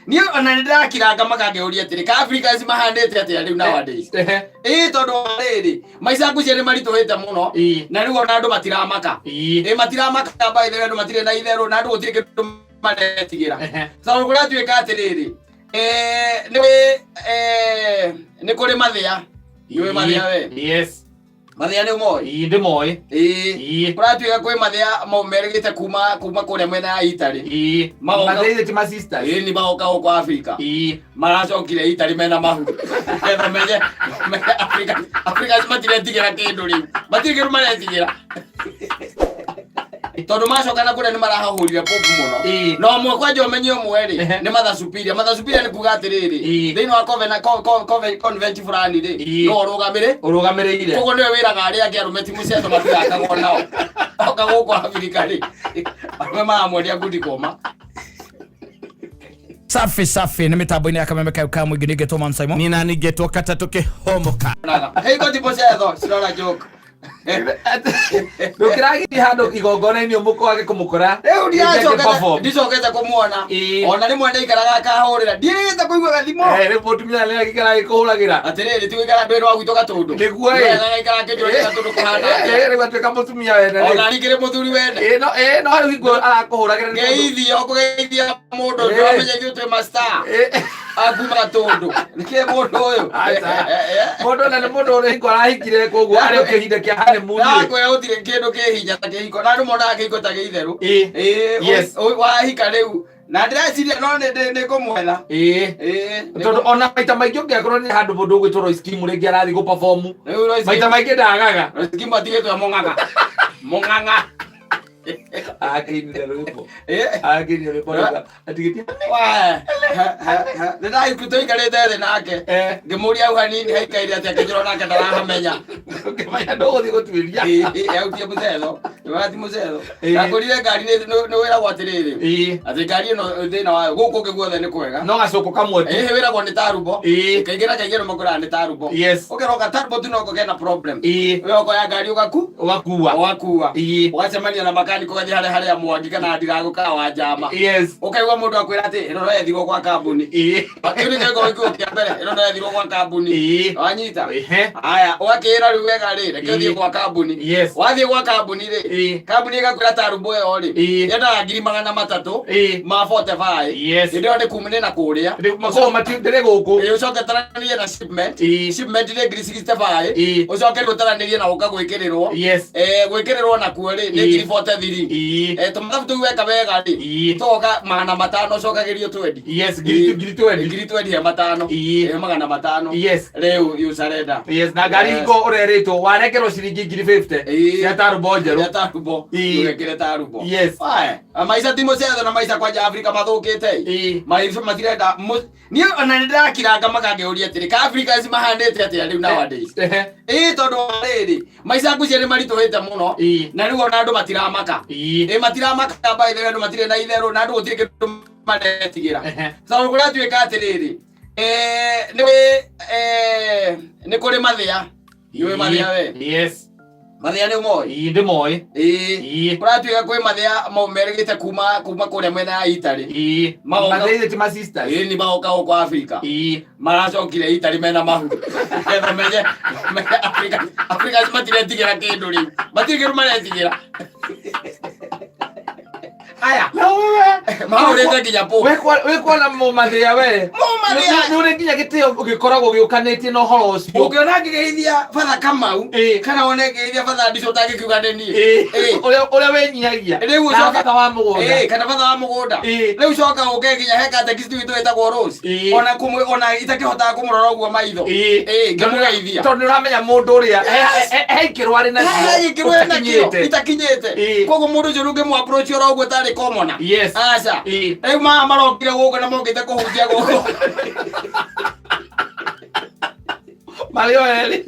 Niĩ ona nĩ ndĩrakiranga makangĩũria atĩrĩ, ka Africans mahanĩte atĩa rĩu nowadays? Ĩĩ, tondũ wa rĩrĩ, maica ngwĩciria nĩ maritũhĩte mũno. Na rĩu ona andũ matiramaka. Ĩĩ, matiramaka, by the way, andũ matirĩ na itherũ na andũ gũtirĩ kĩndũ maretigĩra. Tondũ kũratuĩka atĩrĩrĩ, nĩ nĩ kũrĩ mathĩa. Nĩ ũĩ mathĩa we? Yes. Mathĩa nĩ ũmoĩ? Ii, ndĩmoĩ. Ĩĩ. Ii. Kũratuĩka kwĩ mathĩa merĩgĩte kuma kũrĩa mwena ya Italy. Ii. Magoka- Mathĩa ti ma sisters. Ĩĩ, nĩ magoka gũkũ Africa. Maracokire Italy mena mahu. Getha menye menye Africa Africans matiretigĩra kĩndũ rĩu. Matirĩ kĩndũ maretigĩra. Tondũ macoka na kũrĩa nĩ marahahũrire popu mũno. No ũmwe kwanja ũmenye ũmwe rĩ, nĩ Mother Superior. Mother Superior nĩ kuga atĩrĩrĩ, thĩinĩ wa convent fulani rĩ, no ũrũgamĩrĩ Ũrũgamĩrĩire. Koguo nĩwe wĩraga arĩa angĩ arũme ti mũceto matirangagwo nao. Oka gũkũ Afrika rĩ, arũme maramwendia ngundi kũma. Safi safi nä mä tambo-inä ya kameme kau ka må ingä nä ngätwo Man Simon. Nina ningetwo katatũ kĩhomoka. Hey, God, mũcetho, it's not a joke. Ndũkĩragithie handũ igongona-inĩ ũmũkũ wage kũmũkora. Rĩu Rĩngĩ perform. ndicokete kũmuona. Ona rĩmwe ndaikaraga akahũrĩra, ndiĩrĩgĩte kũigua gathimo. Eh, rĩu mũtumia nĩ agĩikara agĩkũhũragĩra. Atĩrĩrĩ, ti gũikara ndwĩ rwa gwitũ Gatũndũ. Nĩguo, ĩ. Wega gaikara akĩnjũria Gatũndũ kũhana atĩa. Eh, rĩu atuĩka mũtumia wene rĩu. Ona ningĩ nĩ mũthuri wene. Ĩ, no ĩ, no rĩu hingo arakũhũragĩra nĩ tondũ- Ngeithia, ũkũgeithia mũndũ, Ĩ. ndũramenya ithuĩ twĩ mastar. Ĩ. Akuma Gatũndũ. Nĩkĩ mũndũ ũyũ? Aca. Mũndũ ona nĩ mũndũ ũrĩa hingo arahikire koguo arĩ o kĩhinda kĩa honeymoon rĩ. Ndakwĩra gũtirĩ kĩndũ kĩ hinya ta kĩhiko. Na andũ monaga kĩhiko ta gĩ itherũ. Ĩ, wahika rĩu. Na ndĩreciria no nĩ ngũmwetha. Ĩ, Tondũ ona maita maingĩ ũngĩakorwo nĩ handũ mũndũ ũgwĩtwo Royce Kim rĩngĩ arathiĩ gũ perform. Rĩu Royce Maita maingĩ ndagaga. Royce Kim atigĩtwo e mũng'ang'a. Mũng'ang'a. Akĩinire rwĩmbo. Akĩinire rwĩmbo rũga atigĩtie. Nĩ tũikarĩte thĩ nake. Ngĩmũria hau hanini haikaire atĩa, akĩnjĩra onake ndarahamenya. Ũkĩmenya ndũgũthiĩ gũtuĩria. Autie mũcetho. Nĩwati mũcetho. Ndakũrire ngari nĩ wĩragwo atĩrĩrĩ. Atĩ ngari ĩno thĩna wayo gũkũ ũngĩ guothe nĩ kwega. No gacũkũ kamwe tu. Ĩhĩ, wĩragwo nĩ tarubo. Kaingĩ na kaingĩ andũ makwĩraga nĩ tarubo. Ũkeroka tarubo tu noko kena problem. We ũkoya ngari ũgaku Ũgakua. Ũgakua. Ũgacemania na makaniko, ũgathiĩ harĩa Mwangi kana Ndirangũ kana wa Njama. Ũkaigua mũndũ akwĩra atĩ ĩno no yethirwo kwa kambuni. Kĩu nĩkĩo gĩkoragwo gĩkuo kĩa mbere, ĩno no yethirwo kwa kambuni. Wanyita? Haya, ũgakĩĩra rĩu wega rĩ, reke ũthiĩ kwa kambuni. Wathiĩ gwa kambuni rĩ, kambuni ĩgakwĩra tarubo ĩyo rĩ, yendaga 300,000 ma 45. Hĩndĩ ĩyo nĩ kuma nĩ na kũrĩa. Makoragwo ndĩrĩ gũkũ. Ĩĩ, ũcoke ũtaranĩrie na shipment. Shipment nĩ 65,000. Ũcoke rĩu ũtaranĩrie na gũka gwĩkĩrĩrwo. Gwĩkĩrĩrwo nakuo rĩ, nĩ 43,000. Tũmathabu tũu weka wega rĩ, tũgoka 500 ũcokagĩrio twendi. Yes, ngiri twendi. Ngiri twendi he matano. He 500. Rĩu you surrender. Yes, na ngari hingo ũrerĩtwo warengerwo ciringi 50,000 cia tarubo njerũ. Cia tarubo. Ũrekĩre tarubo. Aya, maica ti mũcetho na maica kwanja Afrika mathũkĩte. Maica matirenda niĩ ona nĩ ndĩrakiranga makangĩũria atĩrĩ, ka Africans mahanĩte atĩa rĩu nowadays? Ĩĩ, tondũ wa rĩrĩ, maica ngwĩciria nĩ maritũhĩte mũno. Na rĩu ona andũ matiramaka. Ĩĩ, matiramaka, by the way, andũ matirĩ na itherũ na andũ gũtirĩ kĩndũ maretigĩra. Tondũ kũratuĩka atĩrĩrĩ, nĩ kũrĩ mathĩa. Nĩ ũĩ mathĩa we? Yes. Mathĩa nĩ ũmoĩ? Ii, ndĩmoĩ. Ĩĩ. Kũratuĩka kwĩ mathĩa merĩgĩte kuma kũrĩa mwena ya Italy. Magoka- Mathĩa ti ma sisters. Ĩĩ, nĩ magoka gũkũ Africa. Maracokire Italy mena mahu. Getha menye menye Africans matiretigĩra kĩndũ rĩu. Matirĩ kĩndũ maretigĩra. Aya. Mahũrĩte nginya Pope. Wĩ kuona mũmathĩa we. Mũmathĩa. Nĩ ũrĩ nginya gĩtĩo gĩkoragwo gĩũkanĩtie na ũhoro ũcio. Ũngĩona ngĩgeithia Father Kamau kana wone ngĩgeithia Father Ndico ũtangĩkiuga nĩ niĩ. Ũrĩa wĩnyihagia. Rĩu Na ũcoke bata wa mũgũnda. Ĩĩ, kana batha wa mũgũnda. Rĩu coka ũke nginya he katekist witũ wĩtagwo Rose. Ona kũmwe ona itakĩhotaga kũmũrora ũguo maitho. Ĩĩ, ngĩmũgeithia. Tondũ nĩ ũramenya mũndũ ũrĩa he ikĩro arĩ nacio. He gĩkĩro ena kĩo ũtakinyĩte. itakinyĩte. Koguo mũndũ ũcio ndũngĩmũ approach oro ũguo tarĩ common. Aca. Rĩu maya marokire gũkũ na mokĩte kũhunjia gũkũ. Marĩ o erĩ.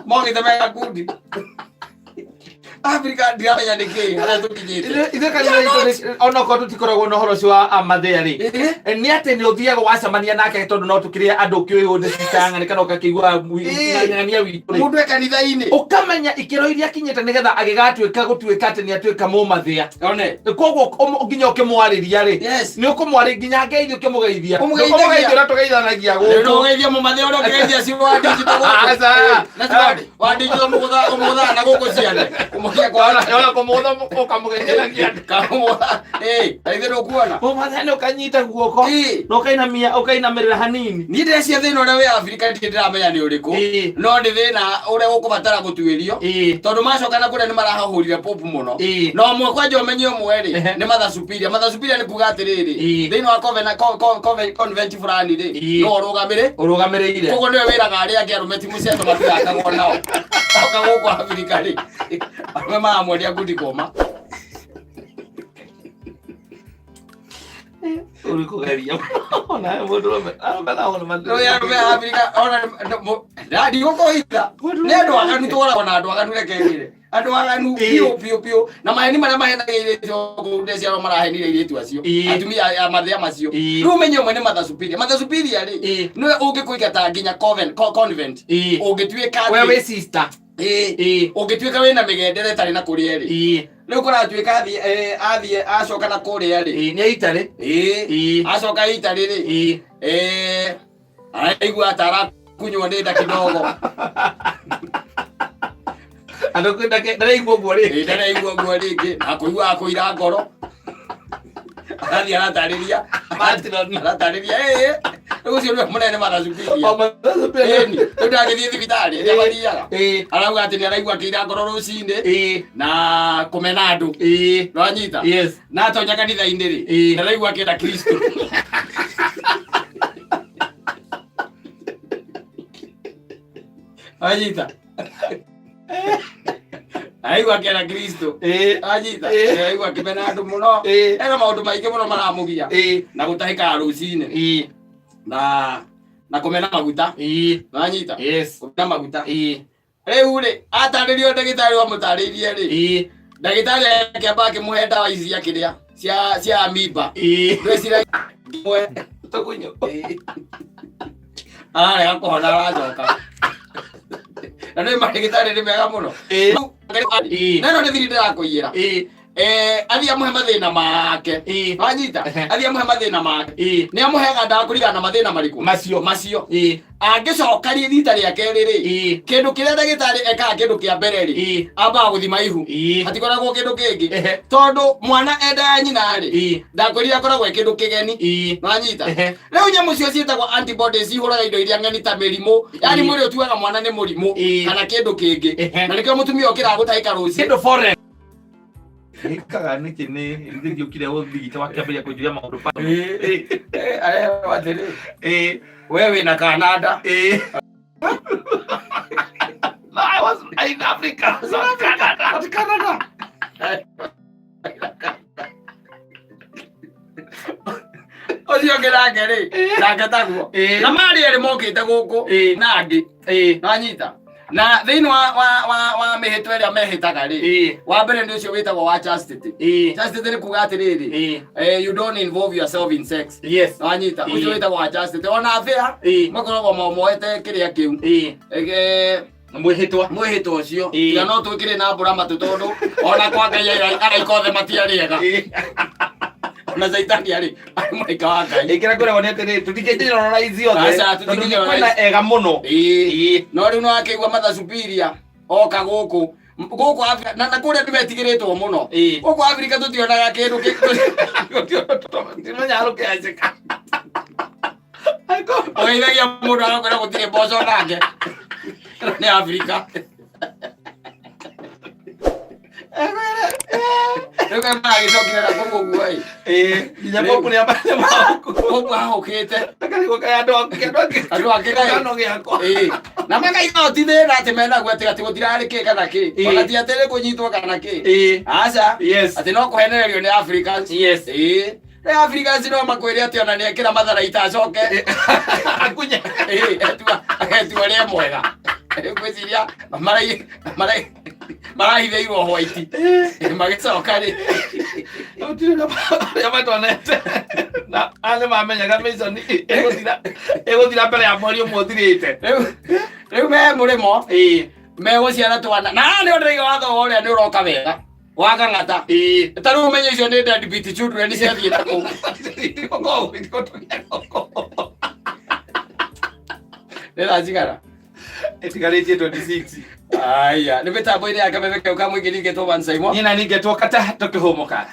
Mokĩte me gakundi. Africa ndiramenya nĩ kĩĩ harĩa tũkinyĩte. Ithuĩ kanitha itũ onokorwo tũtikoragwo na ũhoro ũcio wa amathĩa rĩ, nĩ atĩ nĩ ũthiaga wacemania nake, tondũ no tũkĩrĩa andũ ũkĩũĩ nĩ citang'ani kana ũgakĩigua ng'ania witũ rĩ, Mũndũ e kanitha-inĩ. Ũkamenya ikĩro iria akinyĩte nĩgetha agĩgatuĩka gũtuĩka atĩ nĩ atuĩka mũmathĩa. One. Koguo nginya ũkĩmwarĩria rĩ, nĩ ũkũmwarĩ nginya ngeithi ũkĩmũgeithia. Ũmũgeithagia. Ũkũmũgeithia ũrĩa tũgeithanagia Rĩu gũkũ. ndũgeithia mũmathĩa ũrĩa ũkĩgeithia cio wa digital gũkũ. Aca. Na cio wa digital mũgũtha ũmũgũthaga na gũkũ ciane. Kũmũkia kwa Ona kũmũgũtha ũkamũgeithanagia. Kamũgũtha. Ĩ, ta ithe ndũkuona. Mũmathĩa nĩ ũkanyita guoko na ũkainamia ũkainamĩrĩra hanini. Niĩ ndĩrecia thĩna ũrĩa wĩ Afrika ndirĩ ndĩramenya nĩ ũrĩkũ. No nĩ thĩna ũrĩa ũkũbatara gũtuĩrio. Tondũ macoka na kũrĩa nĩ marahahũrire popu mũno. Na ũmwe kwanja ũmenye ũmwe rĩ, nĩ Mother Superior. Mother Superior nĩ kuga atĩrĩrĩ, thĩinĩ wa convent fulani rĩ, no ũrũgamĩrĩ Ũrũgamĩrĩire. Koguo nĩwe wĩraga arĩa angĩ arũme ti mũceto matigakagwo nao. Oka gũkũ Afrika rĩ, arũme maramwendia ngundi kũma. Ũrĩ kũgeria ona mũndũ arũme nao nĩ Rĩu arũme a Afrika ona ndigũkũhitha nĩ andũ aganu, tũkoragwo na andũ aganu, reke ngwĩre, andũ aganu biũ biũ biũ, na maheni marĩa mahenagia airĩtu kũu ndeciarwo marahenire airĩtu acio, atumia a mathĩa macio. Rĩu ũmenye ũmwe nĩ Mother Superior. Mother Superior rĩ, nĩwe ũngĩkũingata nginya convent ũngĩtuĩka We atĩ wĩ sister. Ũngĩtuĩka wĩna mĩgendere ĩtarĩ na kũrĩa rĩ, rĩu kũratuĩka athiĩ athiĩ acoka na kũrĩa rĩ. Nĩ itarĩ. Acoka itarĩ rĩ, araigua ta arakunywo nĩ nda kidogo. Andũ ndaraigua ũguo rĩ. Ndaraigua ũguo rĩngĩ na kũigua akũira ngoro, arathiĩ aratarĩria aratarĩria, rĩu ũcio nĩwe mũnene Mother Superior. O Mother Superior. Ĩni, rĩu ndagĩthiĩ thibitarĩ ĩrĩa mathiaga, arauga atĩ nĩ araigua akĩira ngoro rũcinĩ na kũmena andũ. Nĩwanyita? Yes. Na atonya kanitha-inĩ rĩ, ndaraigua akĩenda Kristo. Wanyita? Araigua akĩenda Kristo. Anyita? Araigua akĩmena andũ mũno. Ena maũndũ maingĩ mũno maramũgia na gũtahĩkaga rũcinĩ na kũmena maguta. Wanyita? Yes. Kũmena maguta. Rĩu rĩ, atarĩrio ndagĩtarĩ wamũtarĩirie rĩ, ndagĩtarĩ akĩamba akĩmũhe ndawa ici cia kĩrĩa cia amiba. Ndwĩciragia mwe Tũgunyũ. Ararega kũhona, aracoka na nĩ marĩgĩtarĩ nĩ mega mũno. Na ĩno nĩ thiri ndĩrakũiyĩra. Athiĩ amũhe mathĩna make. Wanyita? Athiĩ amũhe mathĩna make. Nĩ amũheaga ndawa kũringana na mathĩna marĩkũ? Macio. Macio. Angĩcoka rita rĩa kerĩ rĩ, kĩndũ kĩrĩa ndagĩtarĩ ekaga kĩndũ kĩa mbere rĩ, ambaga gũthima ihu. Hatikoragwo kĩndũ kĩngĩ, tondũ mwana enda ya nyina rĩ, ndakwĩrire akoragwo e kĩndũ kĩgeni. Wanyita? Rĩu nyamũ cio ciĩtagwo antibodies ihũraga indo iria ng'eni ta mĩrimũ, yani mwĩrĩ ũtuaga mwana nĩ mũrimũ kana kĩndũ kĩngĩ. Na nĩkĩo mũtumia ũkĩraga gũtahĩka rũciũ. Kĩndũ foreign. Ĩkaga nĩkĩ nĩ gĩũkire ũthigite wakĩambĩrĩria kũnjũria maũndũ pa. Arerwo atĩrĩ, we wĩna kananda. No, I was in Africa. Not Canada. Not Canada. Ũcio ũngĩ nake rĩ, nake taguo. Na marĩ erĩ mokĩte gũkũ na angĩ. Nanyita? Na thĩinĩ wa mĩhĩtwa ĩrĩa mehĩtaga rĩ, wa mbere nĩ ũcio wĩtagwo wa chastity. Chastity nĩ kuga atĩrĩrĩ, you don't involve yourself in sex. Wanyita? Ũcio wĩtagwo wa chastity. Ona thĩa makoragwo moete kĩrĩa kĩu. Mwĩhĩtwa. Mwĩhĩtwa ũcio. Tiga no twĩkĩre na mbura matũ, tondũ ona kwa Ngai araika othe matiarĩ ega. Ona Caitani arĩ mũraika wa Ngai. Ĩkĩra ngoragwo nĩ atĩrĩ, tũtingĩ generalize othe. Aca, tondũ tũtingĩ-generalize. kwĩna ega mũno. No rĩu no akĩigua Mother Superior oka gũkũ gũkũ Afrika na kũrĩa nĩ metigĩrĩtwo mũno. Gũkũ Afrika tũtionaga kĩndũ Timenya rũkĩanjĩka. Ũgeithagia mũndũ agakwĩra gũtirĩ mboco nake nĩ Afrika. Rĩu kaĩ maragĩcokire na kũu ũguo ĩ. Nginya popu nĩ ambate maũku. Popu ahũkĩte. Akarigwo kaĩ andũ angĩ andũ angĩ. Andũ angĩ kaĩ. Kĩũngano gĩakwa. Na makaiga ti thĩna atĩ menaguo atĩ gũtirarĩ kĩ kana kĩ. Ona ti atĩ nĩ kũnyitwo kana kĩ. Aca. Atĩ no kũhenererio nĩ Africans. Rĩu Africans no makwĩre atĩ ona nĩekĩra matharaita acoke. Akunye. Etua agetua ũrĩa mwega. Rĩu ngwĩciria marai marai. Marahithĩirwo white magĩcoka rĩ. Gũtirĩ na arĩa matonete na arĩa mamenyaga mission ĩgũthira mbere ya mweri ũmwe ũthirĩte. Rĩu me mũrĩmo megũciara twana na nĩ ũndĩraiga watho ũrĩa nĩ ũroka wega wa Kang'ata. Ta rĩu ũmenye icio nĩ deadbeat children ciathiĩte kũu. Nĩ thaa cigana? Ĩtigarĩtie 26. Aya, nĩ mĩtambo-inĩ ya kameme kau ka mũingĩ ningĩ tũman Simon. Niĩ na ningĩ twokata tũkĩhũmũka.